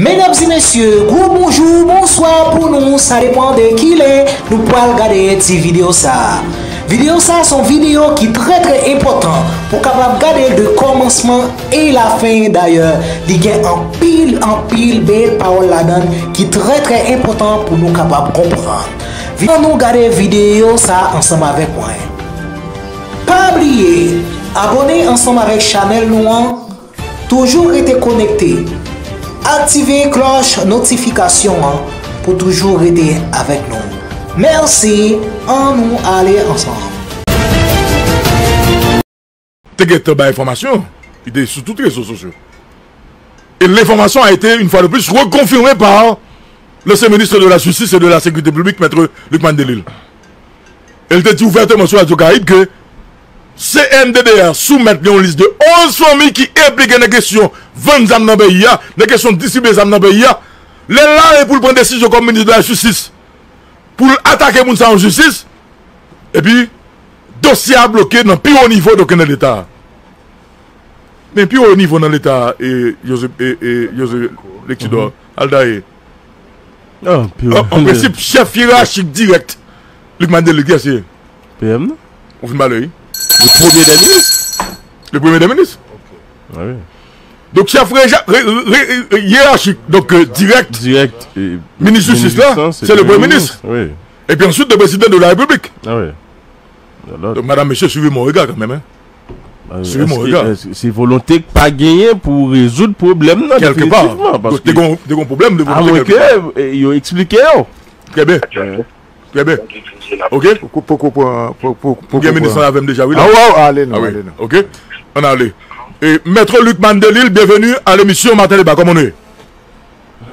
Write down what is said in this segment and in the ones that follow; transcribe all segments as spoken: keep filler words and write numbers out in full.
Medam e mesye, gwo bonjou, bonswa pou nou, sa depann de kilè nou pral gade ti videyo sa a. Videyo sa a se yon videyo ki trè, trè enpòtan pou w kapab gade l de kòmansman e lafen. Dayè, li gen anpil, anpil bèl pawòl ladan l ki trè, trè enpòtan pou nou kapab konprann. Vin ann nou gade videyo sa a ansanm avèk mwen. Pa bliye abòne ansanm avèk chanèl nou an. Toujou rete konekte. Aktive klòch notifikasyon an pou toujou rete avèk nou. Mèsi, ann nou ale ansanm. Te gentan bay enfòmasyon, li te sou tout rezo sosyo. Et l'information a été, une fois de plus, reconfirmée par l'ancien ministre de la Justice et de la Sécurité publique, Maître Lucmane Delille. E l te di ouvèteman sou Radio Caraïbe ke C N D D A soumèt li yon lis de onz fanmi ki enplike nan kesyon vann zam nan peyi a, nan kesyon distribye zam nan peyi a. Lè l lare pou l pran desizyon kòm minis de la jistis, pou l atake moun sa yo an jistis, epi dosye a bloke nan pi wo nivo, donk nan Leta a. Men pi wo nivo nan Leta a, e, José, e, e, José Lectidor, Aldaye. An, an prensip, chèf yerachik dirèk Lucmane Delille, kiyès li ye? P M nan? Ou fin pale, wi. Le premier des ministres. Le premier des ministres. Ah oui. Donk, chèf reja- re- re- re- yerachik, donk, euh, dirèk, dirèk, euh, minis jistis la, se le premye minis. Wi. Epi answit, le président de la République. Ah oui. Donk, madam, mesye, suivez mon regard quand même, hein. Suivez mon regard. Se volonte k pa genyen pou rezoud pwoblèm nan, definitivman, paske te gon pwoblèm de volonte kèlke pa. Amwen ke, eh, yo eksplike yo. Trè byen. Trè byen. Ok. Poko, poko, poko, poko, poko. Gen minis lan avè m deja, wi, la. Ah, ouais, ale non, ale non. Ok. Ann ale. E, Maître Lucmane Delille, bienvenue à l'émission Matin Débat. Kòman nou ye?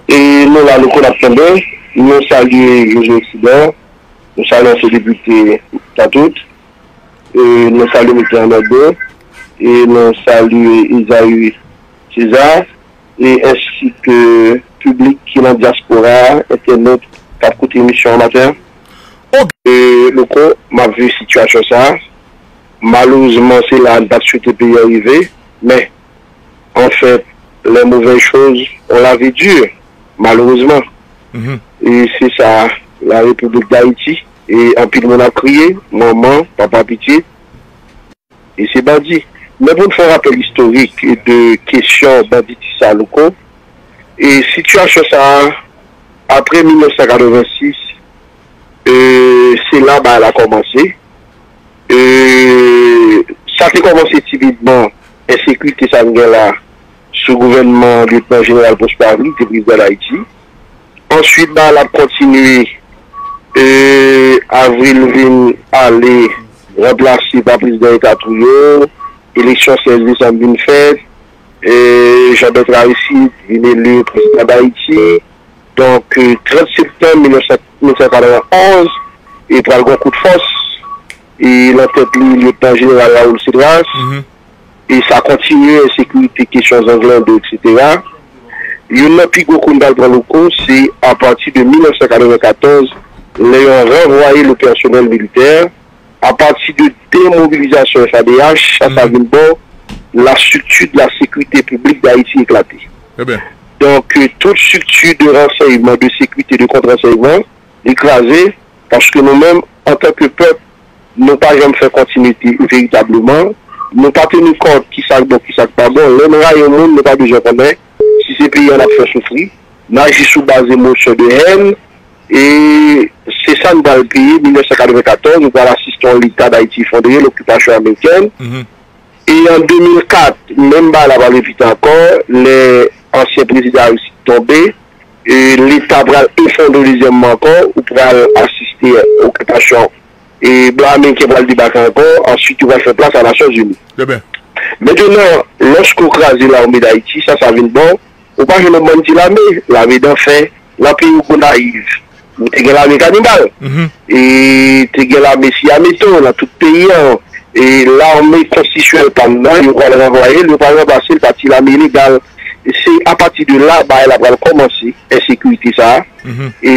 E nou la, nou konn ap tann. Nou salye José Lectidor. Nou salye ansyen depite Tatout. E nou salye Mitan Nòde. E nou salye Esaü César. E ensi ke piblik ki nan dyaspora a, entènot k ap koute emisyon an maten an. Ok. E, Louko, m ap viv sitiyasyon sa a. Malerezman, se la a n pa t swete peyi a rive. Men, en fait, les mauvaises choses ont la vie dure, malerezman. Mhm. E se sa, la Repiblik Dayiti. E anpil moun ap kriye, manman, papa, pitit. E se bandi. Men pou n fè yon rapèl istorik de kesyon banditis sa, Louko, e sitiyasyon sa a, apre mil nèf san katrevensis, e, se la bagay la kòmanse. E, sa te kòmanse timidman, ensekirite sa n gen la, sou gouvènman Lyetnan Jeneral Prosper Avril, ki te prezidan Dayiti. Answit, bagay la ap kontinye, e, Avril vin ale, ranplase pa prezidan eta tou yo, eleksyon sèz desanm vin fèt, e, Jean Bertrand Aristide vin eli prezidan Dayiti. Donk, e, trant septanm mil nèf san, mil nèf san katrevenonz, e pral gon kout fòs, e nan tèt li, Lyetnan Jeneral Raoul Cédras. Mhm. E sa kontinye, ensekirite, kesyon zanglando, etsetera. Youn nan pi gwo kou n pral pran, Louko, se apati de mil nèf san katrevenkatòz, lè yo ranvwaye le personnel militaire, apati de demobilizasyon F A D H, sa, sa vin bon, la structure de la sécurité publique d'Haïti éclaté. Trè byen. Donk, euh, tout structure de renseignement, de sécurité, de contre-renseignement, li kraze, paske nou menm, antanke pèp, nou pa janm fè kontinite veritableman. Nou pa teni kont kisa k bon, kisa k pa bon. Lè n rayi yon moun, nou pa bezwen konnen si se peyi a n ap fè soufri. N aji sou baz emosyon de hèn. E se sa n pral peye. Mil nèf san katrevenkatòz, nou pral asiste yon Leta Dayiti efondre, lokipasyon amerikèn. Mhm. E an de mil kat, menm bagay la pral repete ankò, lè ansyen prezidan Aristide tonbe, e Leta pral efondre dezyèmman ankò, ou pral asiste okipasyon, e blan ameriken pral debake ankò, answit yo pral fè plas a Nasyonzini. Trè byen. Mentenan, lòske w kraze lame Dayiti, sa, sa vin bon, ou pa jwenn yon bandi lame, lame danfè, nan peyi w Gonayiv, ou te gen lame kanibal. Mhm. E te gen lame siyameto nan tout peyi an. E lame konstitisyonèl pa n nan, yo pral ranvwaye l, yo pral ranplase l pa ti lame ilegal. E se apati de la, bagay la pral kòmanse, ensekirite sa a. Mhm. E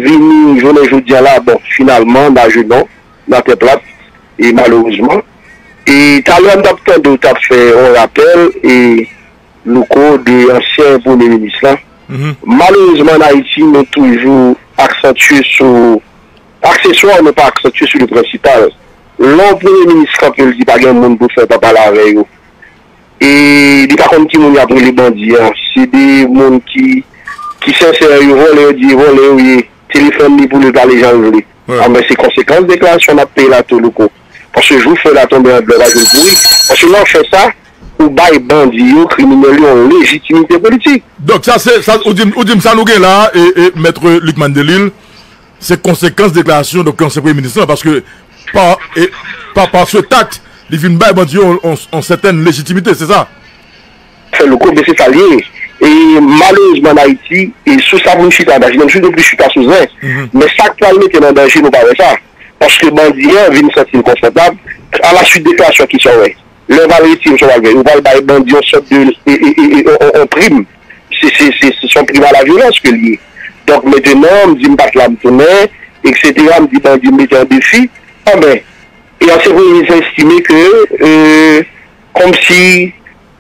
vini jounen jodi a la, bon, finalman, n ajenon, n atè plat, e malerezman. E talè a m t ap tande w t ap fè yon rapèl, e Louko, de ansyen premye minis la, Malerezman, ann Ayiti, nou toujou aksantye sou, akseswa, nou pa aksantye sou le prensipal. Lè yon premye minis kanpe, l di pa gen moun pou fè pa pale avè yo. E li pa konn ki moun y ap rele bandi an. Se de moun ki, ki sensè, yo vòlè, yo di vòlè yo ye. Telefòn li pou li pale jan l vle. Anben, se konsekans deklarasyon n ap peye la tou, Louko. Paske jou fè la tonbe an dlo pa jwenn pouri. Paske lè w fè sa, ou bay bandi yo, kriminèl yo, yon lejitimite politik. Donk, sa se, sa, ou di, ou di m sa nou gen la, e, e, Mèt Lucmane Delille, se konsekans deklarasyon, donk, ansyen premye minis lan, paske pa, e, pa, pa se tat, li vin bay bandi yo yon, yon, yon sètèn lejitimite, se sa? Fè Louko, men se sa l ye. E malerezman, ann Ayiti, e sou sa pou n chita, ann Ayiti, menm si nou plis chita sou zen, men sa k pral mete n an danje, nou pa wè sa. Paske bandi an vin santi l konfòtab, alaswit deklarasyon ki sa w wè. Lè yo pral retire, sa w pral fè, yo pral bay bandi yon sòt de, e, e, e, e, on, on, on prim. Se, se, se, se son prim a la vyolans ke l ye. Donk, mentenan, m di m pa t la, m tounen, etsetera, m di bandi m mete an defi. Anben, e ansyen premye minis estime ke, e, kòmsi,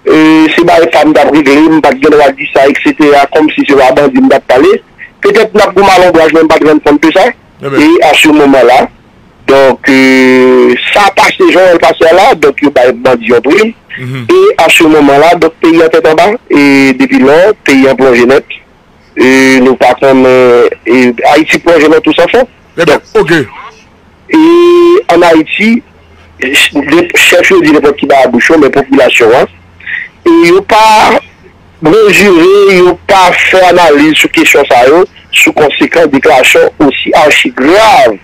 e, se bagay pa m t ap regle, m pa t gen dwa di sa, etsetera, kòmsi se pa bandi m t ap pale. Petèt n ap gon malonbraj, men m pa t rann kont de sa. E a se moman la, donk, e, sa pase jan l pase a la, donk, yo bay bandi yon prim. E a se moman la, donk, peyi an tèt anba, e depi lò, peyi an plonje nèt. E nou pa konnen, e Ayiti plonje nan tou san fon. Donk, e ann Ayiti, chèf yo di nenpòt ki bagay bouch yo, men popilasyon an, e yo pa mezire, yo pa fè analiz sou kesyon sa yo, sou konsekans deklarasyon osi achi grav,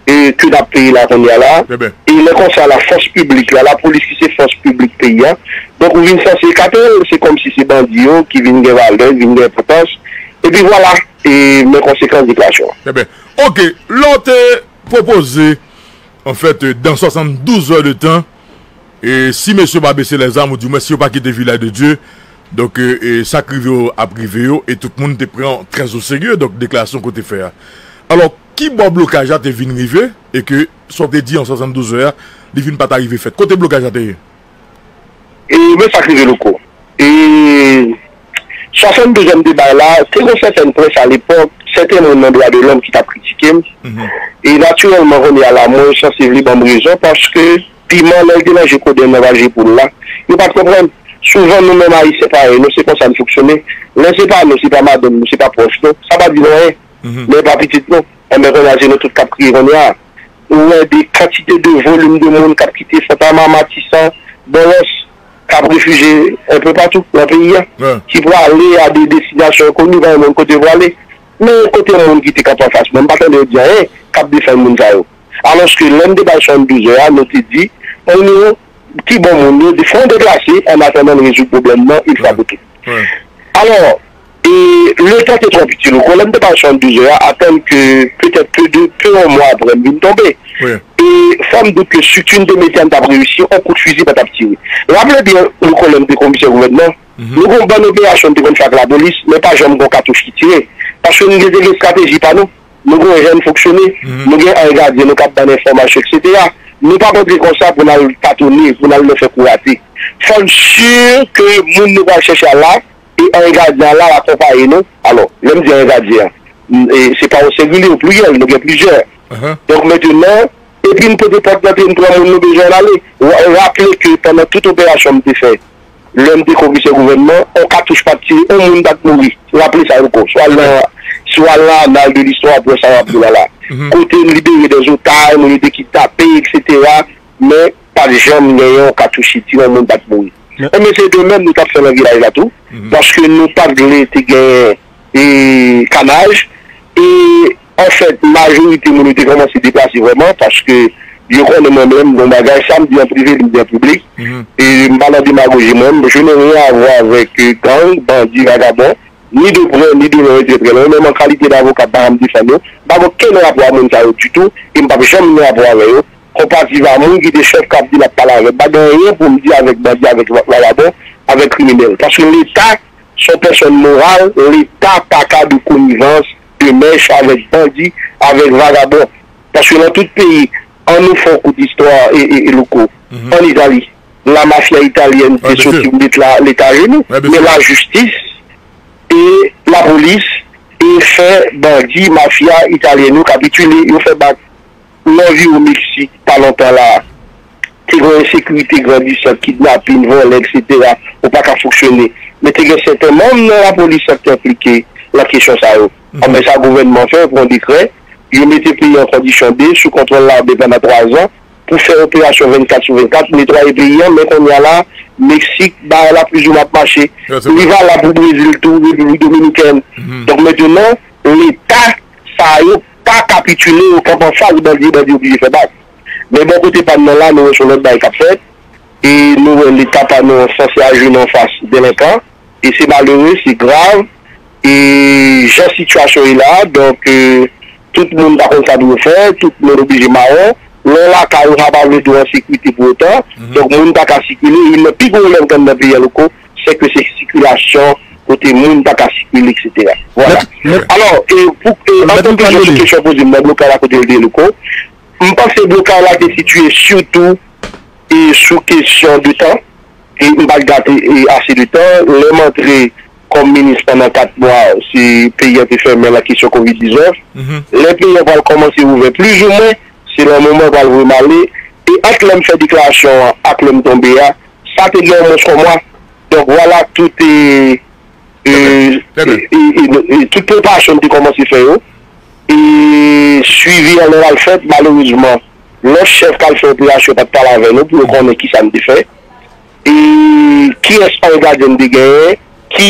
e, ke n ap peye la kounye a la. E lè konsa, la fòs piblik la, lapolis ki se fòs piblik peyi a, donk ou vin sanse ekate l, se kòmsi se bandi yo ki vin gen valè, vin gen enpòtans. Epi vwala, e, men konsekans deklarasyon an. Oke, lè w te pwopoze, anfèt, dans soixante-douze heures de temps, e si mesye pa bese lèzam, ou di mwen, si yo pa kite Vilaj de Dye, donk, e, e, sa k rive yo ap rive yo, e tout moun te pran trè o serye, donk, deklarasyon ke w te fè a. Alò, ki bò blokaj la te vin rive, e ke sa w te di an soixante-douze heures a, li vin pa ta rive fèt? Kote blokaj la te ye? E men sa k rive Louko. E swasanndezèm deba la, te gen sètèn près alepòk, sèten moun nan dwa de lòm ki t ap kritike m. E natirèlman, kounye a la, mwen sanse vle ban m rezon, paske piman, lè l te manje kodenn nan vaje poul la, yo pa t konprann. Souvan, nou menm Ayisyen parèy, nou se konsa n fonksyone. Lè se pa nou, se pa madanm nou, se pa pwòch nou, sa pa di nou anyen. Men pa pitit nou. Enben, kounye a, se nou tout k ap kriye kounye a. Ou wè de kantite de volim de moun k ap kite Fòtama, Matisan, Bòwòs, k ap refijye enpe patou nan peyi a, ki prale a de destinasyon enkoni, pa gen moun kote yo prale. Men kote moun ki te kanpe anfas mwen, m pa tande yo di anyen k ap defann moun sa yo. Alòske lè n te bay swasanndezè a, nou te di, moun yo, ki bon moun yo, fò n deplase, an atandan n rezoud pwoblèm nan, yon fwa pou tout. Alò, e, letan te twò piti, Louko, lè m te bay swasanndezè a, atann ke petèt ke de, ke yon mwa apre, m vin tonbe. E fò m di w ke estrikti n te mete a, n t ap reyisi, on kout fizi pa t ap tire. Raple byen, Louko, lè m te komisè gouvènman, nou gen yon bann operasyon n te konn fè ak lapolis, men pa janm gen yon katouch ki tire. Paske nou gen de estrateji pa nou. Nou gen yon jèn fonksyone, nou gen anyen gadyen nou k ap ban n enfòmasyon, etsetera. Nou p ap antre konsa pou n al tatone, pou n al nan fè kou rate. Fò n si ke moun nou pral chèche a la, e anyen gadyen an la, l akonpaye nou. Alò, lè m di anyen gadyen an, m, e se pa o sengilye, o pliryèl, nou gen plizyè. Donk, mentenan, epi n pote pòt nan pye n, pran moun nou bezwen, n ale. Wa-, raple ke pandan tout operasyon m te fè, lè m te komisè gouvènman, on katouch pa t tire, on moun pa t mouri. Raple sa, Louko. Si w al nan, si w al nan anal de listwa, w ap wè sa m ap di w la la. Kote n libere dè zotay, moun yo te kidnape, etsetera. Men, pa t janm genyen on katouch ki tire, on moun pa t mouri. Enben, se de menm nou t ap fè nan vilaj la tou. Paske nou pa t vle te genyen e kanaj. E, anfèt, majorite moun yo te kòmanse deplase vrèman, paske yo konnen mwen menm, gon bagay, sa m di an prive, m di an piblik. E m pa nan demagoji, mwen, je n'ai rien à voir avec, euh, gang, bandi, vagabon, ni de près, ni de loin, et très loin. Mwen menm, an kalite davoka, m pa janm defann yo. M pa gen okenn rapò a moun sa yo ditou, e m p ap janm gen rapò avè yo. Konpati va moun ki te chèf k ap di l ap pale avè m. Pa gen anyen pou m di avèk bandi, avèk va-, vagabon, avèk kriminèl. Paske Leta se yon pèsòn moral, Leta pa ka de konivans, de mèch avèk bandi, avèk vagabon. Paske nan tout peyi, ann nou fè yon kout istwa, e, e, e, Louko. Ann Itali, la mafia italienne te soti pou met la, Leta ajenou. Men lajistis e lapolis e fè bandi, mafya italyen yo kapitile, yo fè bak. Nan vi w Meksik, pa lontan la a, te gen yon ensekirite grandisant, kidnapin, vòlè, etsetera, ou pa ka fonksyone. Men te gen sèten manm nan lapolis la ki te enplike nan kesyon sa yo. Anben sa gouvènman fè, pran dekrè, yo mete peyi an kondisyon de, sou kontwòl lame pandan twa zan, pou fè operasyon vennkat sou vennkat, netwaye peyi an, men kounye a la, Meksik, bagay la plizoumwen ap mache. Li valab pou Brezil tou, Repiblik Dominikèn. Donk mentnan, leta sa yo pa kapitile, yo kanpe anfas bandi, bandi oblije fè bak. Men bò kote pa n nan la, nou wè se yon lòt bagay k ap fèt. E nou wè leta pa nou an sanse aji nou anfas delenkan. E se malere, se grav. E jan sitiyasyon ye la, donk, e, tout moun pa konn sa pou yo fè, tout moun oblije mawon. Lè w lakay ou, sa pa vle di w an sekirite pou otan. Donk, moun pa ka sikile. Youn nan pi gwo pwoblèm k anndan peyi a, Louko, se ke se sikilasyon kote moun pa ka sikile, etsetera. Vwala. Alò, e pou, e, an konkizyon sou kesyon poze m nan, blokay la kote l te ye, Louko, m panse blokay la te sitiye sitou e sou kesyon de tan. E m pa t gate e ase de tan. Lè m antre kòm minis pandan kat mwa, se peyi a te fèmen nan kesyon kovid diznèf. Lè peyi a pral kòmanse ouvè plizoumwen, se nan moman yo pral voye m ale. E ant lè m fè deklarasyon an ak lè m tonbe a, sa te gen yon mwens yon mwa. Donk, vwala tout e, e, e, e, e, e tout preparasyon m te kòmanse fè yo. E swivi an lè l al fèt, malerezman, lòt chèf k al fè operasyon pa t pale avè nou pou yo konnen ki sa n te fè. E kiyès an gadyen n te genyen, ki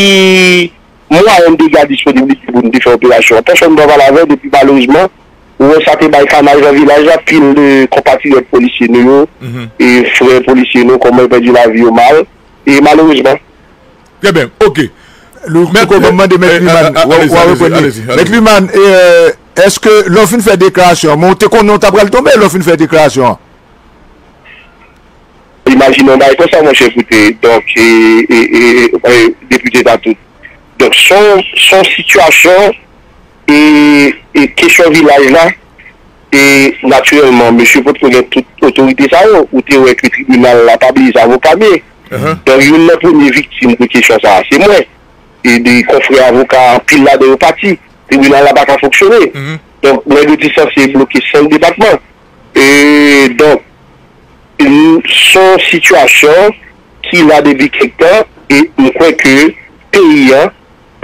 mwayen n te gen a disponibilite pou n te fè operasyon an. Pèsonn pa pale avè n, epi malerezman, ou wè sa te bay kanaj nan vilaj la, pil de konpatriyòt polisye nou yo, e frè polisye nou, kòman yo pèdi lavi yo mal, e malerezman. Trè byen, oke. Louko, ban m mande Mèt Liman, w a reprene. Mèt Liman, èske lè w fin fè deklarasyon an, men w te konnen w ta pral tonbe lè w fin fè deklarasyon an? Imajine yon bagay konsa, monchè, koute. Donk, e, e, e, e, depite Tatout. Donk, se yon, se yon sitiyasyon, e, e kesyon vilaj la, e natirèlman, mesye potko gen tout otorite sa yo, ou te wè ke tribinal la pa bliye se avoka m ye. Donk, youn nan premye viktim de kesyon sa a, se mwen. E de konfrè avoka, anpil ladan yo pati. Tribinal la pa ka fonksyone. Donk, nèg yo te sanse bloke senk depatman. E donk, se yon sitiyasyon ki la depi kèk tan, e m kwè ke peyi an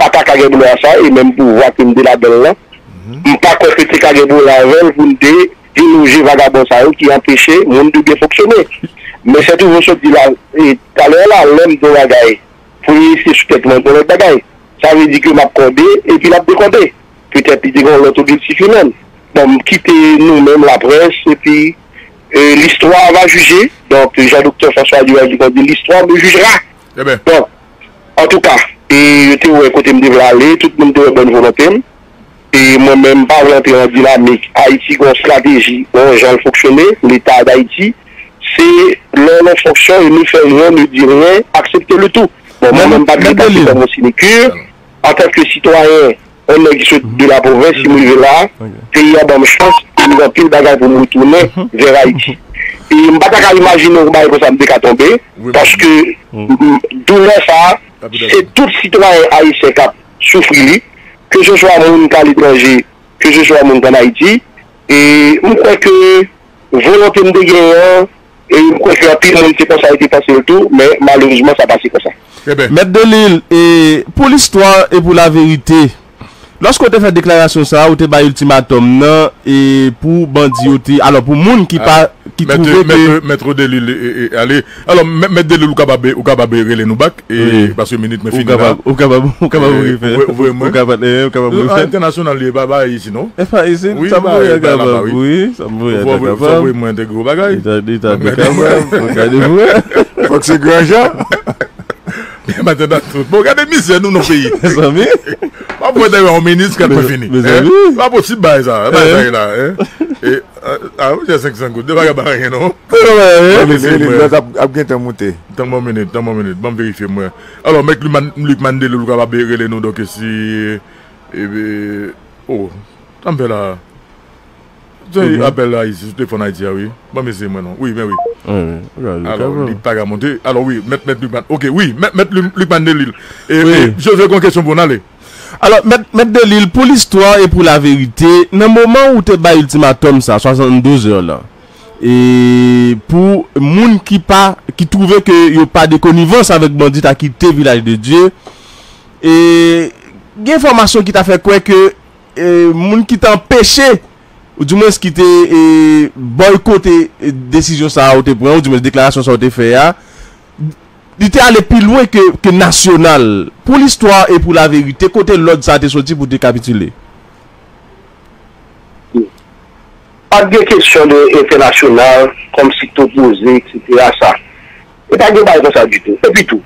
pa ta ka gen pwoblèm ak sa, e menm pouvwa ke m te ladan l lan, m pa kwè ke te ka gen pwoblèm avè l pou n te deloje vagabon sa yo ki anpeche moun de byen fonksyone. Men sèt ou sot di la, e, talè la, lè m di yon bagay, pou yo eseye sou tèt mwen, yon lòt bagay. Sa vle di ke m ap kòde, epi l ap dekòde. Petèt li te gen yon lòt objektif li menm. Bon, m kite nou menm, laprès, epi, e, l'histoire va juger. Donk, jan Doktè François Durand di, konn di, l'histoire me jugera. Bon, antouka, e, yo te wè kote m te vle ale, tout moun te wè bòn volonte m. E mwen menm, m pa vle antre nan dinamik. Ayiti gen yon estrateji, gen yon jan l fonksyone, Leta Dayiti. Se lè w nan fonksyon, e ne fè rien, ne di rien, aksepte le tout. Bon, mwen menm, m pa vle pase kòm yon sinekir. Antanke sitwayen, yon nèg ki sot de la pwovens, si m rive la, peyi a ban m chans, e m gen anpil bagay pou m retounen vè Ayiti. E m pa ta ka imajine yon bagay konsa m te ka tonbe, paske, m, m, doulè sa a, se tout sitwayen ayisyen k ap soufri li, keseswa moun k aletranje, keseswa moun k ann Ayiti, e m kwè ke volonte m te genyen an, e m kwè ke anpil moun se konsa yo te panse l tou, men malerezman, sa pase konsa. Mèt Delil, e pou listwa e pou laverite, lòske w te fè deklarasyon sa a, ou te bay iltimatòm nan, e pou bandi yo te, alò, pou moun ki pa, ki twouve ke Mèt Delil, e, e, ale. Alò, Mèt Delil, ou kapab, ou kapab rele nou bak, e, paske minit mwen fini la. Ou kapab, ou kapab, ou kapab refè. Ou kapab, e, ou kapab refè. Entènasyonal li ye, pa, pa isi, non? E pa isi, sa m voye a kapab, wi, sa m voye a kapab. Fò voye mwen de gwo bagay. Li ta, li ta de kapab, fò gade mwen. Fòk se gran jan. Byen maten a tout. Bon, gade mizè nou nan peyi. Mezanmi. Pa pou dayè yon minis k ap fini. Mezanmi. Pa posib bagay sa, bagay la, hein. E, a, a, ou jè senk san goud, de bagay pa anyen non. Lòt ap, ap gentan moute. Tann mwen minit, tann mwen minit, ban m verifye mwen. Alò, mèt Lucmane, Lucmane Delil, ou kapab rele nou, donk, si, e, o, sa m fè la? Se apèl la isi, sou telefòn Ayiti a, wi. Ban m eseye mwen non. Wi, men wi. Alò, li pa ka monte. Alò, wi, mèt, mèt Lucmane. Oke, wi, mèt, mèt Lucmane Delil. E, e, José, gon kesyon pou n ale. Alò, mèt, mèt Delil, pou listwa e pou laverite, nan moman ou te bay iltimatòm sa, swasanndouz è lan, e pou moun ki pa, ki twouve ke yo pa de konivans avèk bandi ta kite Vilaj de Dye, e gen enfòmasyon ki ta fè kwè ke e, moun ki te anpeche, ou dimwens ki te e, bòykote e, desizyon sa a ou te pran, ou dimwens deklarasyon sa a ou te fè a, li te ale pi lwen ke, ke nasyonal. Pou listwa e pou laverite, kote lòd sa a te soti pou te kapitile? Pa t gen kesyon de entènasyonal, kòmsi k te opoze, etsetera sa. E pa gen bagay konsa ditou. Epi tou,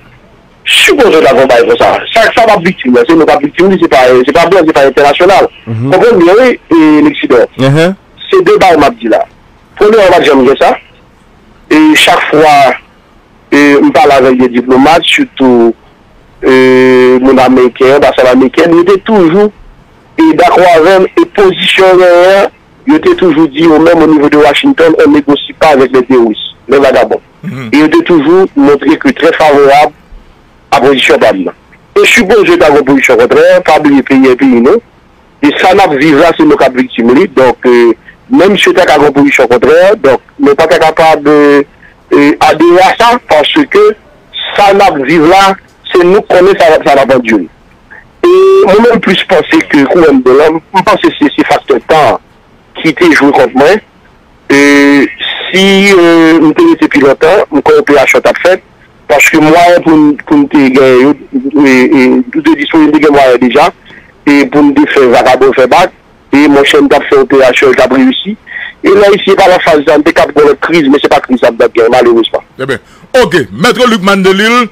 sipoze ta gen yon bagay konsa. Sa, sa k ap viktim nan, se nou k ap viktim li, se pa, se pa blan, se pa entènasyonal. Konprann byen, wi, e, Lexidor. Se de bagay m ap di la. Premyèman, pa t janm gen sa. E chak fwa e, m pale avèk de diplomat, sitou e, moun ameriken, anbasad ameriken, yo te toujou e, dakò avè m, e pozisyon yo genyen an, yo te toujou di yo menm o nivo de Washington, on négocie pas avec les terroristes, les vagabonds. E yo te toujou montre ke trè favorab a pozisyon pa m nan. E sipoze ta gen yon pozisyon kontrè, pa bliye peyi a peyi nou. E sa n ap viv la, se nou k ap viktim li. Donk, e, menm si yo ta ka gen yon pozisyon kontrè, donk, nou pa ta kapab e, e, adere a sa, paske sa n ap viv la, se nou k konnen sa, sa n ap andire. E mwen menm plis panse ke kouwè m de lòm, m panse se, se faktè tan an ki te jwe kont mwen. E si e, m te rete pi lontan, m kwè operasyon t ap fèt, paske mwayen pou n, pou n te genyen yo, e, e, nou te disponib, te gen mwayen deja, e pou n te fè vakabon fè bak, e monchè, m t ap fè operasyon, l t ap reyisi. E lè isi, e pa nan faz sa, m te kab gen lòt kriz, men se pa kriz sa m t ap genyen, malerezman. Trè byen. Ok, Mèt Lucmane Delille,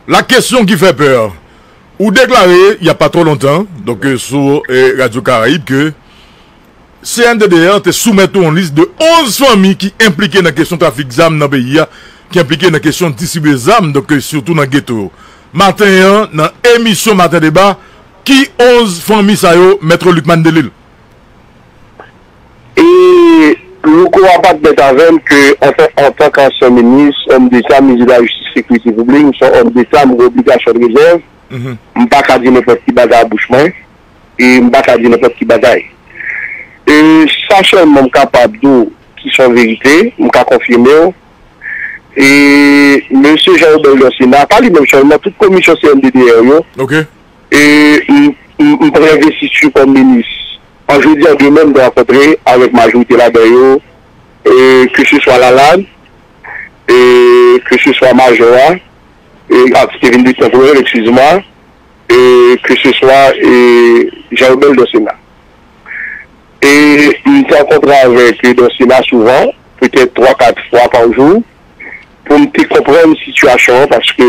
la question qui fait peur. Ou deklare, il y a pas trop longtemps, donk, euh, sou euh, Radio Caraïbe, ke C N D D R te soumèt ou yon lis de onz fanmi ki enplike nan kesyon trafik zam nan peyi a, ki enplike nan kesyon distribye zam, donk, euh, sitou nan geto yo. Maten an, nan emisyon Maten Deba, ki onz fanmi sa yo, Mèt Lucmane Delille? E Louko a pa t bèt avè m ke antan, antan ke ansyen minis, òm deta, minis de la jistis, sekirite piblik, m se yon òm deta, m gen obligasyon de rezèv. M pa ka di nenpòt ki bagay a bouch mwen, e m pa ka di nenpòt ki bagay. E sa sèlman m kapab di w ki se yon verite, m ka konfime w. E mesye Jean Robert Dorcénat, pa li menm sèlman, tout komisyon C N D D R yo, e m, m, m pran envestiti kòm minis. An jodi a, demen, m te rankontre avèk majorite ladan yo, e, ke se swa Lalane, e, ke se swa Majò a, e, a, ki te vin de tanpòrèl, eskize mwa, e, ke se swa, e, Jean Robert Dorcénat. E m te rankontre avèk Dorcénat souvan, petèt twa, kat fwa pa jou, pou m te konprann sitiyasyon an, paske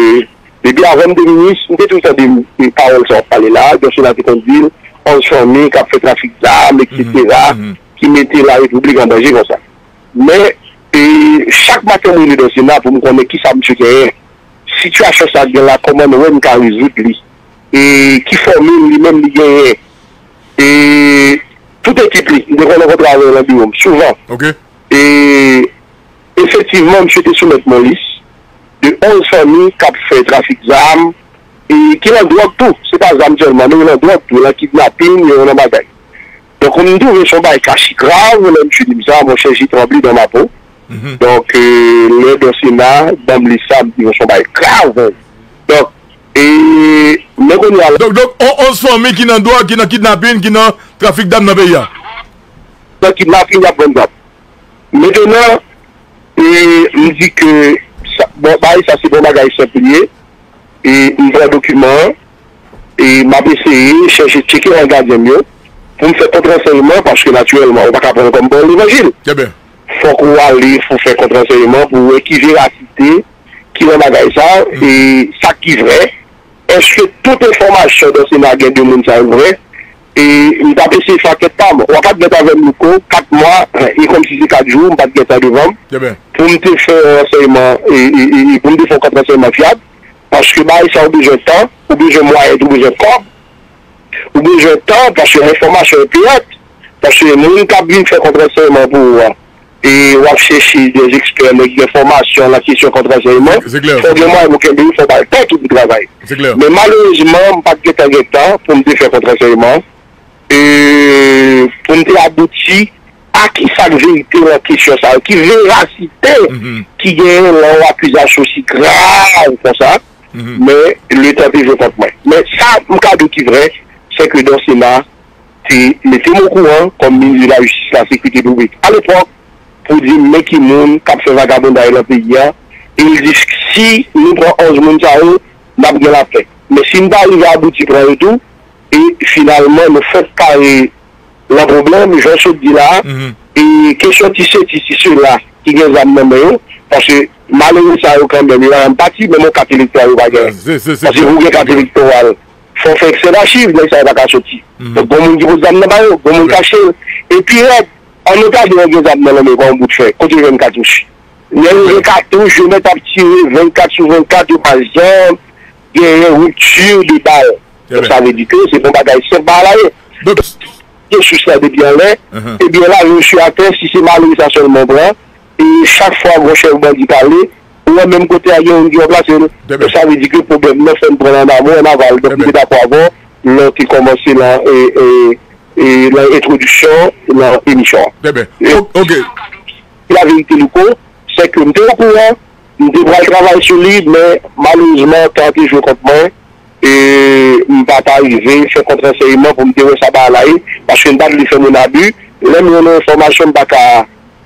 depi avan m te minis, m te toujou tande pawòl sa w ap pale la a, Dorcénat te konn di l, onz fanmi k ap fè trafik zam, etsetera, ki mete larepiblik an danje konsa. Men, e, chak maten m rele Dorcénat pou m konnen kisa misye genyen. Sitiyasyon sa gen la, kòman nou wè n ka rezoud li? E ki fòmil li menm li genyen? E tout ekip li, m te konn rankontre avè yo nan biwo m, souvan. E efektivman, misye te soumèt mwen lis de onz fanmi k ap fè trafik zam, e ki nan dwòg tou. Se pa zam sèlman, non, yo nan dwòg tou, yo nan kidnapin, yo nan bagay. Donk, m twouve se yon bagay k achi grav, lè misye di m sa, monchè, je tremble dans ma peau. Donk, e, lè Dorcénat ban m lis sa, m di, se yon bagay grav. Donk, e, men kounye a la. Donk, donk, on, onz fanmi ki nan dwòg, ki nan kidnapin, ki nan trafik dam nan peyi a. Nan kidnapin, y ap vann zam. Mentenan, e, m di ke sa, bon, bagay sa, se bon bagay senp li ye. E m pran dokiman an, e m ap eseye chèche tcheke nan gadyen m yo, pou m fè kontransèyman, paske natirèlman, ou pa ka pran l kòm pawòl levanjil. Fòk ou ale, fòk ou fè kontransèyman, pou w wè ki verasite ki nan bagay sa, e sa ki vrè. Èske tout enfòmasyon Dorcénat gen de moun sa yo vrè? E m t ap eseye fè ankèt pa m. W a pa t mèt avè m, Louko, kat mwa, e kòmsi se kat jou, m pa t gen tan devan m pou m te fè ransèyman, e, e, e, e pou m te fè yon kontransèyman fyab, paske bagay sa ou bezwen tan, ou bezwen mwayen, ou bezwen kòb, ou bezwen tan, paske enfòmasyon yo peyant, paske moun k ap vin fè kontransèyman pou ou a, e w ap chèche de ekspè, nèg ki gen fòmasyon nan kesyon kontraransèyman, fò w gen mwayen pou kenbe yo, fò w ba yo tan tou pou travay. Men malerezman, m pa t gentan gen tan pou m te fè kontraransèyman, e pou m te abouti a ki sa k verite nan kesyon sa yo, ki verasite ki genyen nan yon akizasyon osi grav konsa, men letan te jwe kont mwen. Men sa m ka di w ki vrè, se ke Dorcéna te mete m okouran kòm minis de la jistis, la sekirite piblik alepòk, pou di m men ki moun k ap fè vagabonday nan peyi a, e l di si nou pran onz moun sa yo, n ap gen lapè. Men si n pa rive abouti pran yo tou, e finalman nou fèk kare nan pwoblèm, jan w sot di la a, e kesyon ti sesi, ti sela ki gen zam nan men yo, paske malere sa yo kanmenm, yo pa janm pati, menm yon kat elektoral yo pa genyen. Paske pou w gen kat elektoral, fò w fè eksè dachiv, nèg sa yo pa ka soti. Donk, gon moun ki pot zam nan ba yo, gon moun kache l. E pi rèd, an nou ta di yo gen zam nan lanmen yo, pa yon bout fè, kote yo jwenn katouch? Lè yo gen katouch, yo mèt ap tire vennkat sou vennkat, yo pa janm genyen ripti de bal. Donk, sa vle di ke se pa yon bagay senp pa la ye. Donk, sou sa depi anlè, ebyen, lave yo sou atè, si se malere sa sèlman w pran, e chak fwa gon chèf bandi pale, ou wè menm kote a gen youn ki ranplase l. Donk, sa vle di ke pwoblèm nan fò n pran l an amon, an aval. Donk, m te dakò avè w lè w te kòmanse nan, e, e, e, nan entwodiksyon, nan emisyon an. Trè byen. E, ok. Laverite, Louko, se ke m te okouran, m te pral travay sou li, men malerezman, tan te jwe kont mwen, e m pa ta rive fè kontraransèyman pou m te wè sa bagay la ye, paske m pa t vle fè moun abi. Lè m jwenn yon enfòmasyon, m pa ka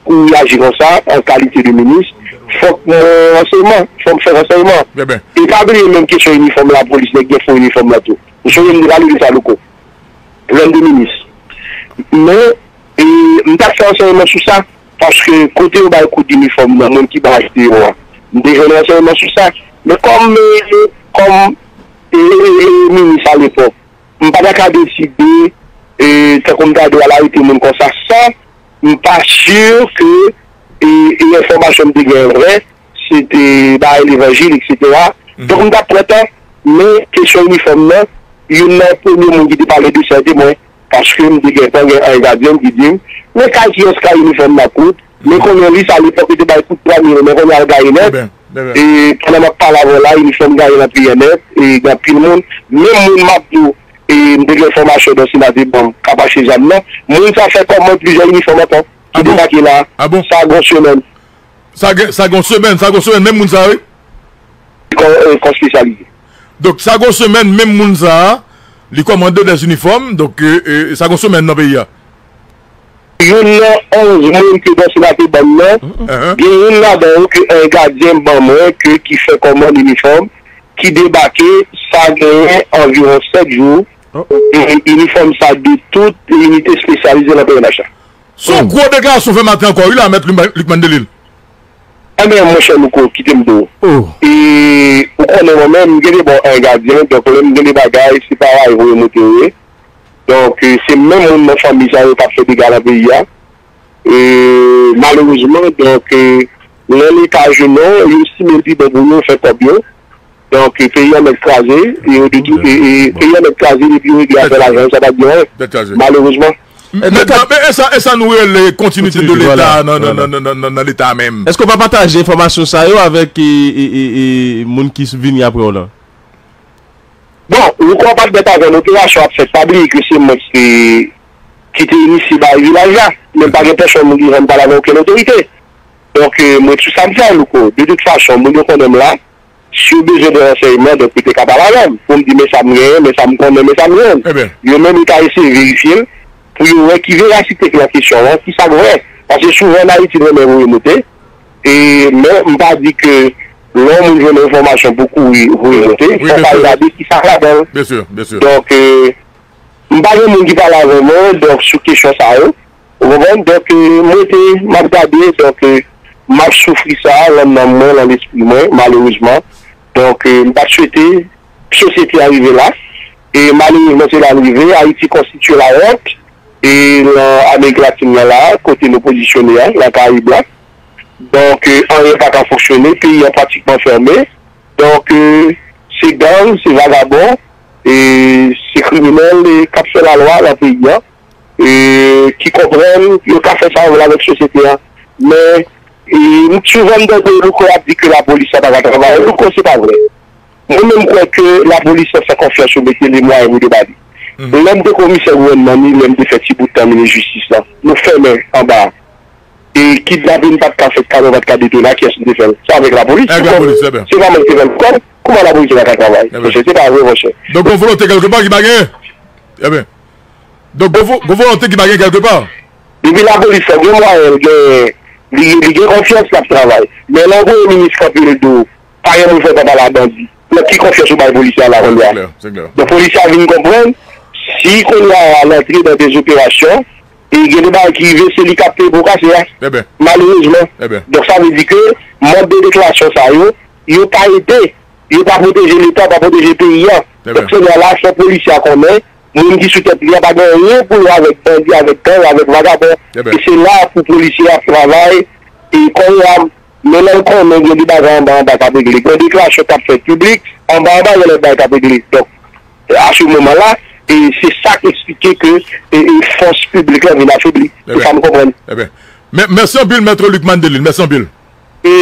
kouri aji konsa, an kalite de minis. Fòk mwen ransèyman, fòk m fè ransèyman. E pa bliye menm kesyon inifòm lapolis, nèg gen fo inifòm la tou. M sonje m te pale de sa, Louko. Lè m te minis. Men, e, m t ap fè ransèyman sou sa, paske kote yo bay kout inifòm nan, moun ki bay achte yo a, m te jwenn ransèyman sou sa. Men kòm, e, kòm, e, e, e, minis alepòk, m pa ta ka deside, e, tankou m ta dwe al arete moun konsa, san m pa si ke, e, e, enfòmasyon m te genyen vrè, se te bagay levanjil, etsetera. Donk, m t ap pran tan, men kesyon inifòm nan, youn nan premye moun ki te pale de sa, se te mwen, paske m te gentan gen anyen gadyen m ki di m, men kay kiyès kay inifòm nan kout, men konnen li sa lepòk yo te bay kout twa mil, men kounye a l gaye nèt. E pandan m ap pale avè w la, inifòm gaye nan peyi a nèt, e gen anpil moun, menm moun m ap di w, e m te gen enfòmasyon Dorcéna te ban m k ap achte zam nan, moun sa fè kòmand plizyè inifòm ankò ki debake la, sa gon semèn. Sa gen, sa gen yon semèn, sa gen yon semèn, menm moun sa a, wi. Kò, e, kò espesyalize. Donk, sa gen yon semèn, menm moun sa a, li kòmande dè inifòm, donk, e, e, sa gen yon semèn nan peyi a. Youn nan onz moun ke Dorcéna te ban m nan, gen youn ladan yo ke yon gadyen ban mwen, ke, ki fè kòmand inifòm, ki debake, sa genyen anviwon sèt jou, e, inifòm sa de tout inite espesyalize nan P N H la. Se yon gwo deklarasyon w fè maten ankò, wi, la, Mèt Luc Mandelil. Enben, monchè Louko, kite m di w. E, ou konnen mwen menm, m gen de bò an gadyen, donk lè m gen de bagay, se pa ray voye moute yo ye. Donk, e, se menm moun nan fanmi sa yo k ap fè dega nan peyi a. E, malerezman, donk, e, lè Leta jwenn yo, yo estime l pi bon pou yo fè kòb yo. Donk, e, peyi an mèt kraze, e, yo detou-, e, e, peyi an mèt kraze depi yo regle afè lajan, sa pa t gen anyen, malerezman. Men, men, men, e sa, e sa nou rele kontinite de Leta nan, nan, nan, nan, nan, nan Leta menm. Èske w pa pataje enfòmasyon sa yo avèk, e, e, e, e, moun ki vini apre w lan? Bon, ou konn pa t bèt avè l, operasyon ap fèt, pa bliye ke se mwen ki te, ki te inisye bagay vilaj la, men pa gen pèsonn moun ki janm pale avè okenn otorite. Donk, e, mwen, sou sa m fè, Louko, de tout fason, moun yo konnen m la, si yo bezwen de ransèyman, donk, yo te ka pale avè m, pou m di, men sa m genyen, men sa m konnen, men sa m jwenn. Yo menm, yo ka eseye verifye l, pou yo wè ki verasite k nan kesyon an, ki sa k vrè. Paske souvan, ann Ayiti, n renmen voye moute. E, men, m pa di ke lè yon moun jwenn yon enfòmasyon pou kouri voye moute, fò w al gade ki sa k ladan l. Donk, e, m pa gen moun ki pale avè mwen, donk, sou kesyon sa yo. Ou konprann? Donk, e, m rete, m ap gade, donk, e, m ap soufri sa, nan nanm mwen, nan lespri mwen, malerezman. Donk, e, m pa t swete sosyete a rive la. E malerezman, se la l rive. Ayiti konstitye lawont. E nan Amerik Latin nan la, kote nou pozisyone a, nan Karayib la. Donk, e, anyen pa ka fonksyone, peyi a pratikman fèmen. Donk, e, se gang, se vagabon, e se kriminèl, e k ap fè lalwa nan peyi a, e ki konprann yo ka fè sa yo vle avèk sosyete a. Men, e, m souvan m tande Louko ap di ke lapolis la pa ka travay. Louko, se pa vre. Mwen menm, m kwè ke lapolis la fè konfyans yo mete li mwayen pou yo ba li. Lè m te komisè gouvènman, ni lè m te fè ti bout tan minis jistis la, nou fèmen anba. E kidnapin pa t ka fèt, kamyon pa t ka detounen, a kiyès nou te fè l? Se avèk lapolis. Avèk lapolis, se byen. Se pa mwen ki te fè l. Kòm, kòman lapolis la ka travay? Monchè, se pa vre, monchè. Donk, gon volonte kèlkepa ki pa genyen. Ebyen. Donk, gon vo-, gon volonte ki pa genyen kèlkepa. Depi lapolis la gen mwayen, l gen, li, li gen konfyans, l ap travay. Men lè w voye minis kanpe l di w, pa gen moun fè pa pale a bandi. Nan ki konfyans ou bay polisye a la kounye a? Se klè, se klè. Donk, polisye a vin konprann, si kounye a l antre nan de zoperasyon, e gen de bagay ki rive, se li k ap peye po kase a. Malerezman. Donk, sa vle di ke mòd de deklarasyon sa yo, yo pa ede, yo pa pwoteje Leta, pa pwoteje peyi a. Donk, kounye a la, fò polisye a konnen, moun ki sou tèt li a pa gen anyen pou yo avèk bandi, avèk gang, avèk vagabon. E se la pou polisye a travay, e kounye a, men lè l konnen gen de bagay anba anba k ap regle. Gen deklarasyon k ap fèt piblik, anba anba gen lòt bagay k ap regle. Donk, a se moman la, e se sa k eksplike ke, e, e fòs piblik la vin afebli. Se sa m konprann. Ebyen, mè-, mèsi anpil, Mèt Lucmane Delille. Mèsi anpil. E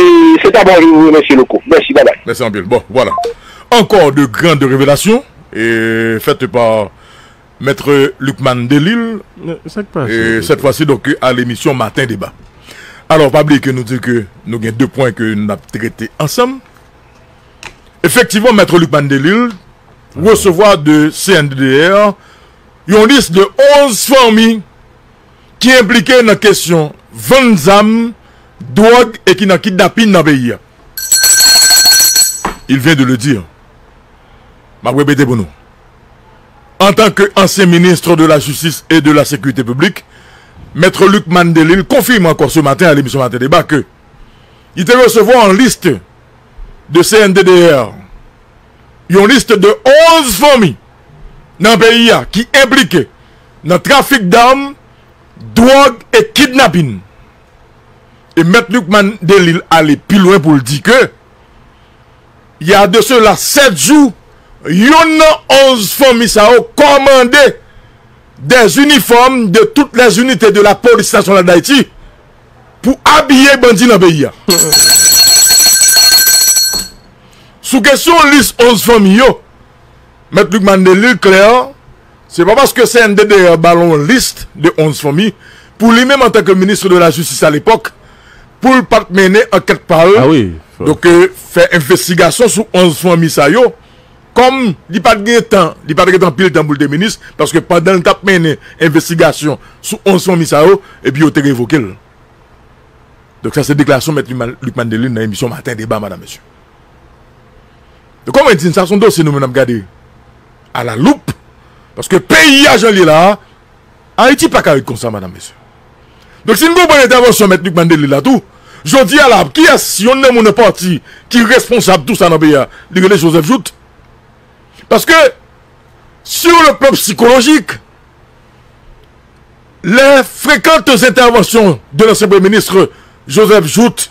se ta bon, je vous remercie, Louko. Mèsi, babay. Mèsi anpil. Bon, voilà. Encore de grandes révélations, et faites par Maître Lucmane Delille, cette fois-ci, donc, à l'émission Matin Débat. Alò, pa bliye ke nou di ke nou gen de pwen ke n ap trete ansanm. Efektivman, Mèt Lucmane Delille resevwa de C N D D R yon lis de onz fanmi ki enplike nan kesyon vann zam, dwòg e ki nan kidnapin nan peyi a. Il vient de le dire. M ap repete pou nou. En tant que ancien ministre de la Justice et de la Sécurité publique, Maître Lucmane Delille confirme encore ce matin à l'émission Matin Débat que li te resevwa yon lis de C N D D R, yon lis de onz fanmi nan peyi a ki enplike nan trafik dam, dwòg e kidnapin. E Mèt Lucmane Delille ale pi lwen pou l di ke, il y a de cela sept jours, youn nan onz fanmi sa yo kòmande des uniformes de toutes les unités de la police nationale d'Haïti pou abiye bandi nan peyi a. Sou kesyon lis onz fanmi yo, Mèt Lucmane Delille klè, se pa paske C N D D R ba l yon lis de onz fanmi, pou li menm antanke ministre de la Justice à l'époque, pou l pa t mennen ankèt pa l. Donk, euh, fè envestigasyon sou onz fanmi sa yo, kòm li pa t gen tan, li pa t gen anpil tan pou l te minis, paske pandan l t ap mennen envestigasyon sou onz fanmi sa yo, epi yo te revoke l. Donk, sa se deklarasyon Mèt Lucmane Delille nan emisyon Matin Débat, madam, mesye. Donk, kòman di n sa, se yon dosye nou menm n ap gade à la loupe, paske peyi a jan l ye la a, Ayiti pa ka ret konsa, madam, mesye. Donk, si n konprann entèvansyon Mèt Lucmane Delille la tou, jodi a la, kiyès, youn nan moun nan pati ki responsab tou sa nan peyi a, li rele Joseph Jouthe. Paske, sur le plan psychologique, les fréquentes interventions de l'ancien Premier ministre Joseph Jouthe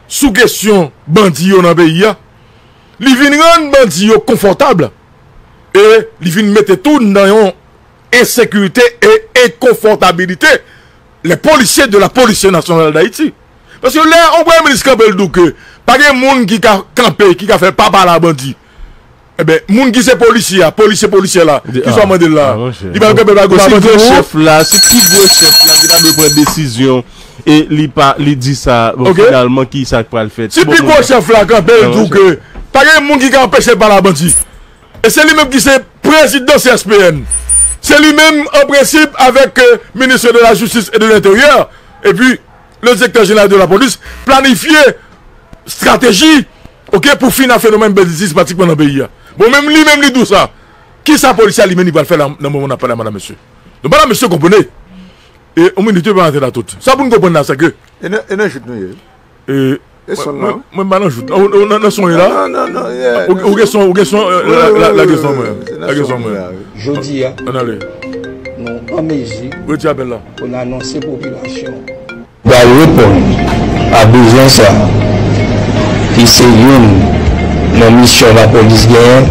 sou kesyon bandi yo nan peyi a, li vin rann bandi yo konfòtab e li vin mete tou nan yon ensekirite e enkonfòtabilite les policiers de la Police Nationale d'Haïti. Paske lè yon premye minis kanpe l di w ke pa gen moun ki ka kanpe, ki ka fè pa pale a bandi, Ebyen, moun ki se polisye a, polisye, polisyè la, ki sa w mande l la? Li pral kanpe pa gwo pa bandi pou ou? Chèf la, si pi gwo chèf la ki ta dwe pran desizyon e li pa, li di sa, bon, finalman, ki sa k pral fèt? Si pi gwo chèf la kanpe l di w ke pa gen moun ki ka anpeche l pale a bandi, e se li menm ki se prezidan C S P N, se li menm, an prensip, avèk, euh, ministre de la Justice et de l'Intérieur, epi le directeur général de la police, planifye estrateji, oke, pou fini ak fenomèn banditis pratikman nan peyi a. Bon, menm li menm li di w sa. Kisa polisye a li menm li pral fè la, nan moman n ap pale a, madam, mesye? Donk, madam, mesye, konprann. E, yon minit, yo pa antre la tout. Sa pou n konprann la, se ke E nan, e nan jout nou ye. E, e son nan? Mwen, mwen pa nan jout. Ou, ou nan, nan son ye la? Non, non, non, yeah. Ou, ou gen son, ou gen son, euh, la, la, la gen son mwen. La gen son mwen. Jodi a, ann ale. Nou an mezi pou n anonse popilasyon pral reponn a bezwen sa, ki se youn nan misyon lapolis genyen,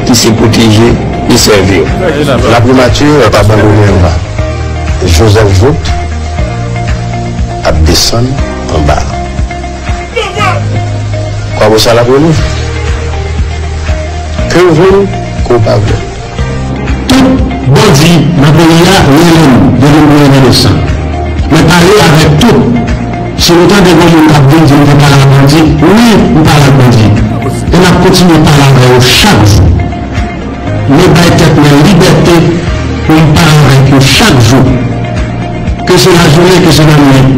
ki se pwoteje e sèvi yo. Laprimati abandone l la. Joseph Jouthe Desann anba. Kwabosal ap rele w. Ke w vle l, ke w pa vle l. Tout bandi nan peyi a rele m depi m premye inosan. Mwen pale avèk tout. Si nou tande gen moun k ap vin di m te pale ak bandi, wi, m pale ak bandi. E n ap kontinye pale avè yo chak jou. Mwen bay tèt mwen libète pou m pale avèk yo chak jou. Ke se lajounen, ke se lannwit.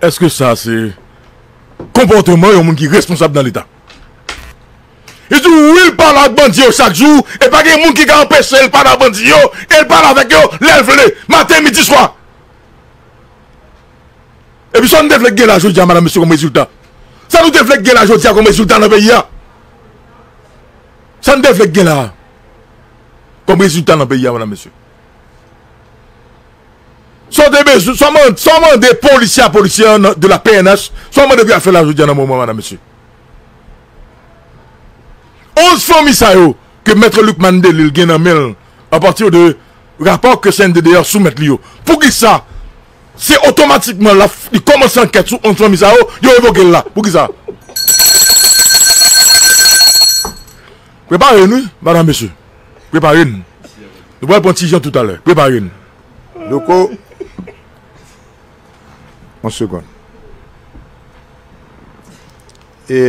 Èske sa se konpòteman yon moun ki responsab nan Leta? Li di wi, l pale ak bandi yo chak jou, e pa gen moun ki ka anpeche l pale ak bandi yo, e l pale avèk yo lè l vle, maten, midi, swa. Epi sa n te vle gen la jodi a, madam, mesye, kòm rezilta? Sa nou te vle gen la jodi a kòm rezilta nan peyi a? Sa n te vle gen la kòm rezilta nan peyi a, madam, mesye? Sa w te bezwen, sa w man-, sa w mande polisye a, polisye an nan, de la P N H, sa w mande pou y al fè la jodi a nan moman, madam, mesye? Onz fanmi sa yo ke Mèt Lucmane Delille gen nan men l, apati de rapò ke C N D D R soumèt li yo. Poukisa se otomatikman l ap, li kòmanse ankèt sou onz fanmi sa yo, yo revoke l la? Poukisa? Prepare n wi, madam, mesye. Prepare n. Nou pral pran ti jan toutalè. Prepare n. Louko, yon segonn. E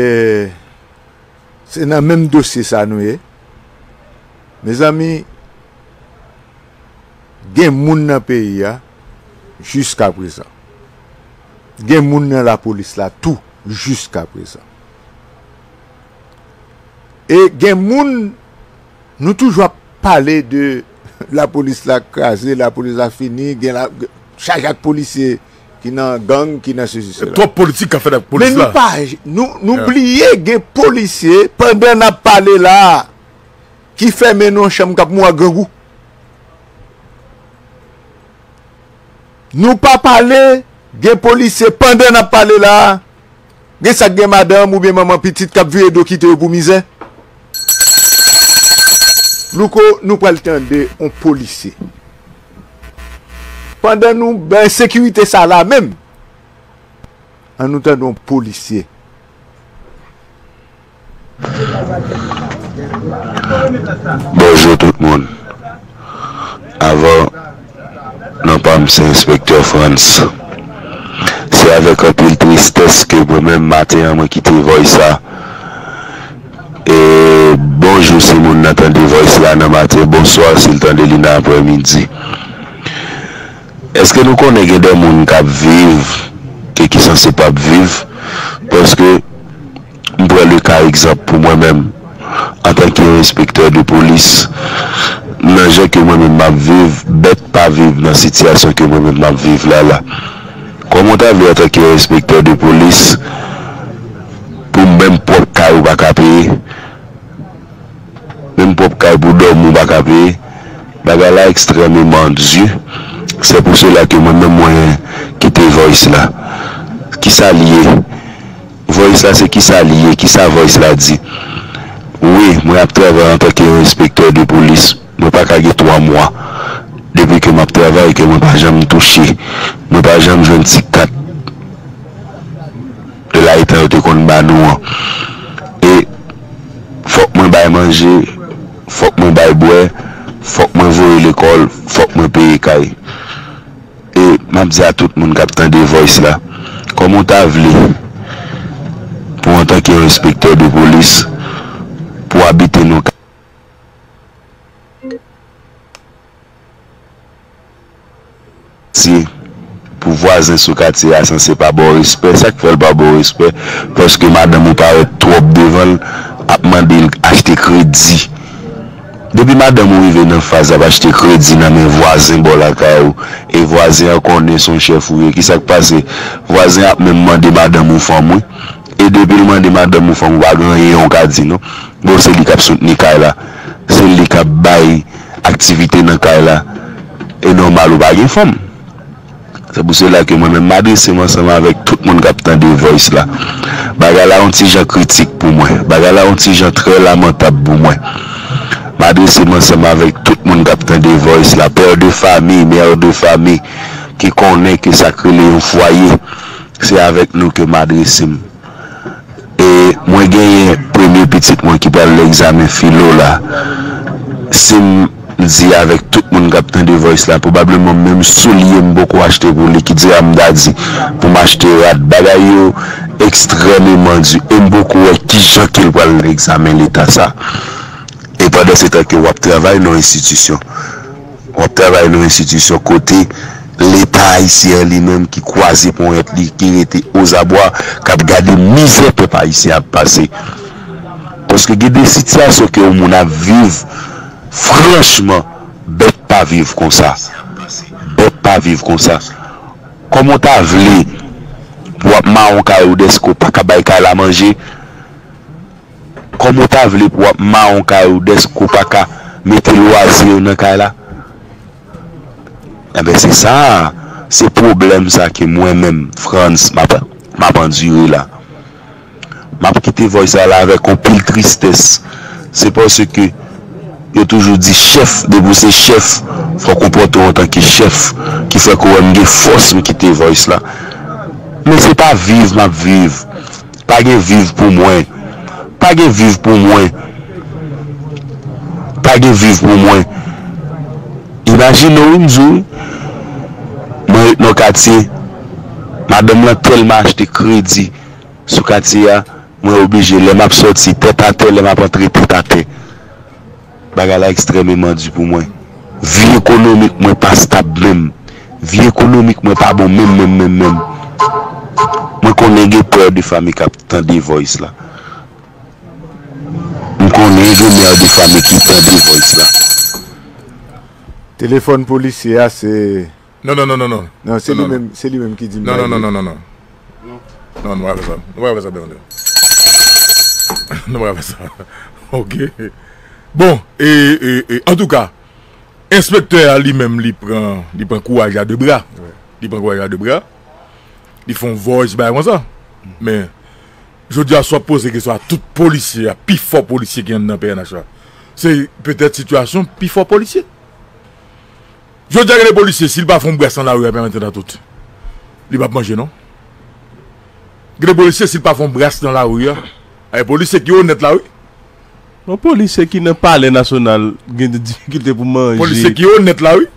se nan menm dosye sa nou ye. Mezanmi, gen moun nan peyi a jiskaprezan. Gen moun nan lapolis la tou jiskaprezan. E gen moun, nou toujou ap pale de lapolis la kraze, lapolis la fini, gen la, chaje ak polisye ki nan gang, ki nan sesi, sela. Twòp politik k ap fèt ak polis la. Men nou pa, nou, nou bliye gen polisye, pandan n ap pale la a, ki fèmen nan yon chanm k ap mouri ak grangou. Nou pa pale, gen polisye, pandan n ap pale la a, gen sa k gen madanm oubyen manman pitit k ap vire do kite yo pou mizè. Louko, nou pral tande yon polisye. Pandan nou bay ensekirite sa la menm, ann nou tande yon polisye. Bonjou tout moun. Avan non pa m se Enspektè Frantz. Se avèk anpil tristès ke mwen menm maten an mwen kite Voice la. E bonjou si moun nan tande Voice la nan maten, bonswa si l tande li nan aprèmidi. Èske nou konnen gen de moun k ap viv e ki sanse p ap viv? Paske m pran le ka egzanp pou mwen menm, antanke yon enspektè de polis, nan jan ke mwen menm m ap viv, bèt pa viv nan sitiyasyon ke mwen menm m ap viv la la. Kòman w ta vle antanke yon enspektè de polis pou menm pwòp kay ou pa ka peye? Menm pwòp kay pou dòmi w pa ka peye. Bagay la ekstrèmeman di. Se pou sela ke mwen menm mwen kite Voice la. Kisa l ye? Voice la se kisa l ye? Kisa Voice la di? Wi, mwen ap travay antanke yon enspektè de polis. Mwen pa ka gen twa mwa depi ke m ap travay ke mwen pa janm touche. Mwen pa janm jwenn ti kat de la eta yo te konn ba nou an. E fòk mwen bay manje, fòk mwen bay bwè, fòk mwen voye lekòl, fòk mwen peye kay. E m ap di a tout moun k ap tande Voice la, kòman w ta vle pou antanke yon enspektè de polis, pou abite nan katye, pou vwazen sou katye a sanse pa ba w respè. Sa k fè l pa ba w respè? Paske madanm ou parèt twòp devan l, ap mande l achte kredi. Depi madanm ou rive nan faz ap achte kredi nan men vwazen bò lakay ou, e vwazen an konnen se yon chèf ou ye, kisa k pase? Vwazen ap menm mande madanm ou fanm, wi. E depi l mande madanm ou fanm, ou pa gen anyen ou ka di, non. Bon, se li k ap soutni kay la. Se li k ap bay aktivite nan kay la. E nòmal ou pa gen fanm. Se pou sela ke mwen menm m adrese m ansanm avèk tout moun k ap tande Voice la. Bagay la yon ti jan kritik pou mwen. Bagay la yon ti jan trè lamantab pou mwen. M adrese m ansanm avèk tout moun k ap tande voice la, père de famille, mère de famille, ki konnen ke sa k rele yon fwaye, se avèk nou ke m adrese m. E mwen genyen premye pitit mwen ki pral nan egzamen filo la. Si m di avèk tout moun k ap tande voice la, pwobableman menm soulye m poko achte pou li, ki di a m ta di pou m achte rad. Bagay yo ekstrèmeman di e m poko wè kijan ke l pral nan egzamen leta sa. E pandan se tan ke w ap travay nan yon enstitisyon, w ap travay nan yon enstitisyon kote Leta ayisyen an li menm ki kwaze ponyèt li, ki rete ozabwa, k ap gade mizè pèp ayisyen ap pase. Paske gen de sitiyasyon ke yon moun ap viv, franchman, bèt pa viv konsa. Bèt pa viv konsa. Kòman w ta vle pou w ap mawon kay ou dèske w pa ka bay kay la manje? Kòman w ta vle pou w ap mawon kay ou dèske w pa ka mete lwazi yo nan kay la? Enben, se sa, se pwoblèm sa ke mwen menm, Frantz, m ap, m ap andire la. M ap kite voice sa la avèk yon pil tristès. Se paske yo toujou di chèf, depi w se chèf, fòk ou konpòte w antanke chèf, ki fè ke w wè m gen fòs m kite voice la. Men se pa viv m ap viv. Pa gen viv pou mwen. Pa gen viv pou mwen. Pa gen viv pou mwen. Imajine w, wi, m di w, wi. Mwen ret nan katye. Madanm lan tèlman achte kredi sou katye a, mwen oblije, lè m ap sòti, tèt atè, lè m ap antre, tèt atè. Bagay la ekstrèmeman di pou mwen. Vi ekonomik mwen pa stab menm. Vi ekonomik mwen pa bon menm, menm, menm, menm. Mwen konnen gen père de famille k ap tande voice la. M konnen gen mère de famille ki tande voice la. Telefòn polisye a se Non, non, non, non, non. Non, se li menm, se li menm ki di m Non, bay non, non, li. Non, non, non. Non, nou pa fè sa. Nou pa fè sa, Bernard. Nou pa fè sa. Ok. Bon, e, e, e, antouka, enspektè a li menm, li pran, li pran kouraj a de bra. Li pran kouraj a de bra. Li fè yon voice bay konsa. Men, jodi a, si w ap poze kesyon a tout polisye a, pi fò polisye ki anndan P N H la, se petèt sitiyasyon pi fò polisye. Jodi a, gen de polisye, si l pa fè yon bras nan lari a, pèmèt tèt a tout, li p ap manje, non. Gen de polisye, si l pa fè yon bras nan lari a, ay polisye ki onèt la, wi. Bon, polisye ki nan palè nasyonal gen de difikilte pou manje. Polisye ki onèt la, wi.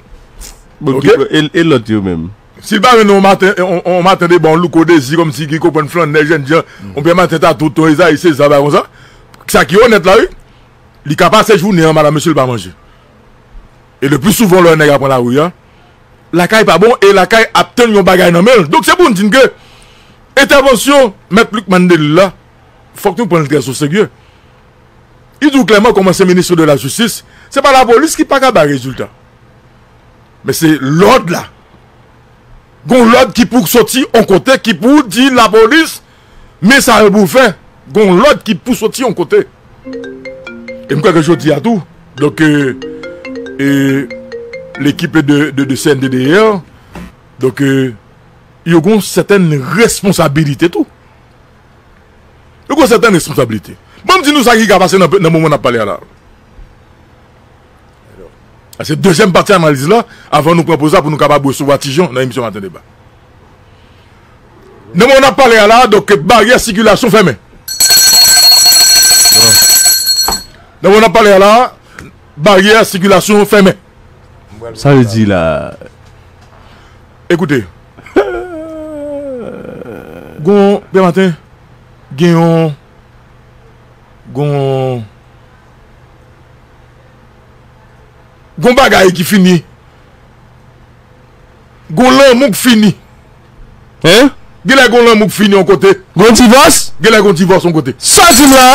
Bon, Ok. ki, e, e lòt yo menm? Si l pa jwenn yon maten, yon, yon maten de bon louko dezi, kòmsi ki konprann flannè, jènjan, yon pye maten ta tout, yon Ezayi Seza, bagay konsa. Sa ki onèt la, wi. Li ka pase jounen an, madanm mesye, l pa manje. E le pli souvan, lè yon nèg ap pran lari a, lakay pa bon, e lakay ap tann yon bagay nan men l. Donk, se pou n di n ke entèvansyon Mèt Luc Mandelil la, fòk nou pran l trè o serye. Li di w klèman, kòm ansyen minis de la jistis, se pa lapolis ki pa ka bay rezilta. Men se lòd la. Gon lòd ki pou soti yon kote, ki pou di lapolis, men sa yo pou fè. Gon lòd ki pou soti yon kote. E m kwè ke jodi a tou, donk, e, e, lekip de, de, de C N D D R, donk, e, yo gon sètèn responsabilite tou. Yo gon sètèn responsabilite. Ban m di nou sa ki ka pase nan, nan moman n ap pale a la. Sa se dezyèm pati analiz la, avan nou pran poz la pou nou kapab resevwa Ti Jan nan emisyon Maten Deba. Nan moman n ap pale a la, donk, baryè sikilasyon fèmen. Nan moman n ap pale a la, baryè sikilasyon fèmen. Sa vle di la. Ekoute. Gon, pè maten, gen yon, gon, gon bagay ki fini. Gon lanmou k fini. Hein? Genlè gon lanmou k fini yon kote. Gon divòs? Genlè gon divòs yon kote. Sa w di m la?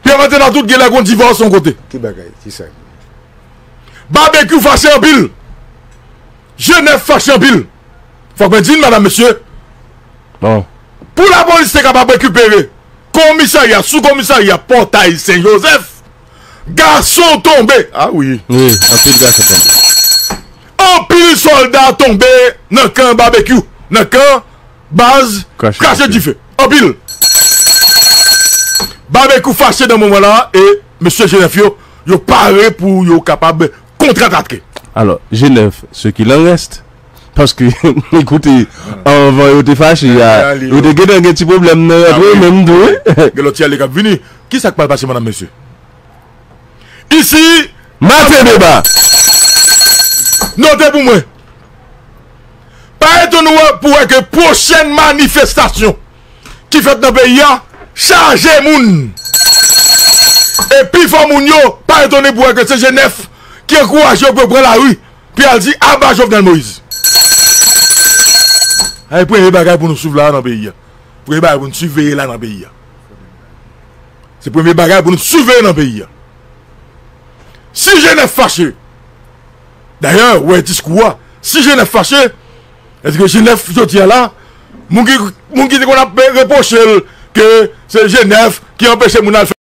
Pè maten nan tout, genlè gon divòs yon kote. Ki bagay? Ki sa? Babekyou fache anpil. Jenèf fache anpil. Fòk mwen di n, madanm, mesye. Bon. Pou lapolis te kapab rekipere komisarya, sou komisarya Pòtay Sen Jozèf, gason tonbe. Ah wi. Wi, anpil gason tonbe. Anpil sòlda tonbe nan kan Babekyou, nan kan baz Krache Dife. Anpil. Babekyou fache nan moman la e mesye G nèf yo, yo pare pou yo kapab kontratake. Alò, G nèf, ce qu'il en reste. Paske, ekoute, anvan yo te fache, yo te gentan gen ti pwoblèm nan rantre menm tou, wi. Gen lòt ti ale k ap vini. Ki sa k pral pase, medam, mesye? Isi, maten deba. Note pou mwen. Pa etone w pou wè ke pwochèn manifestasyon ki fèt nan peyi a chaje moun. E pifò moun yo pa etone pou wè ke se G nèf ki ankouraje yo pou yo pran lari pou y al di aba Jovenel Moïse. Ay, premye bagay pou nou swiv la nan peyi a. Premye bagay pou nou siveye la nan peyi a. Se premye bagay pou nou siveye nan peyi a. Si G nèf fache, dayè, ou wè diskou a, si G nèf fache, èske G nèf jodi a la, moun ki, moun ki te konn ap repwoche l ke se G nèf ki anpeche moun al fè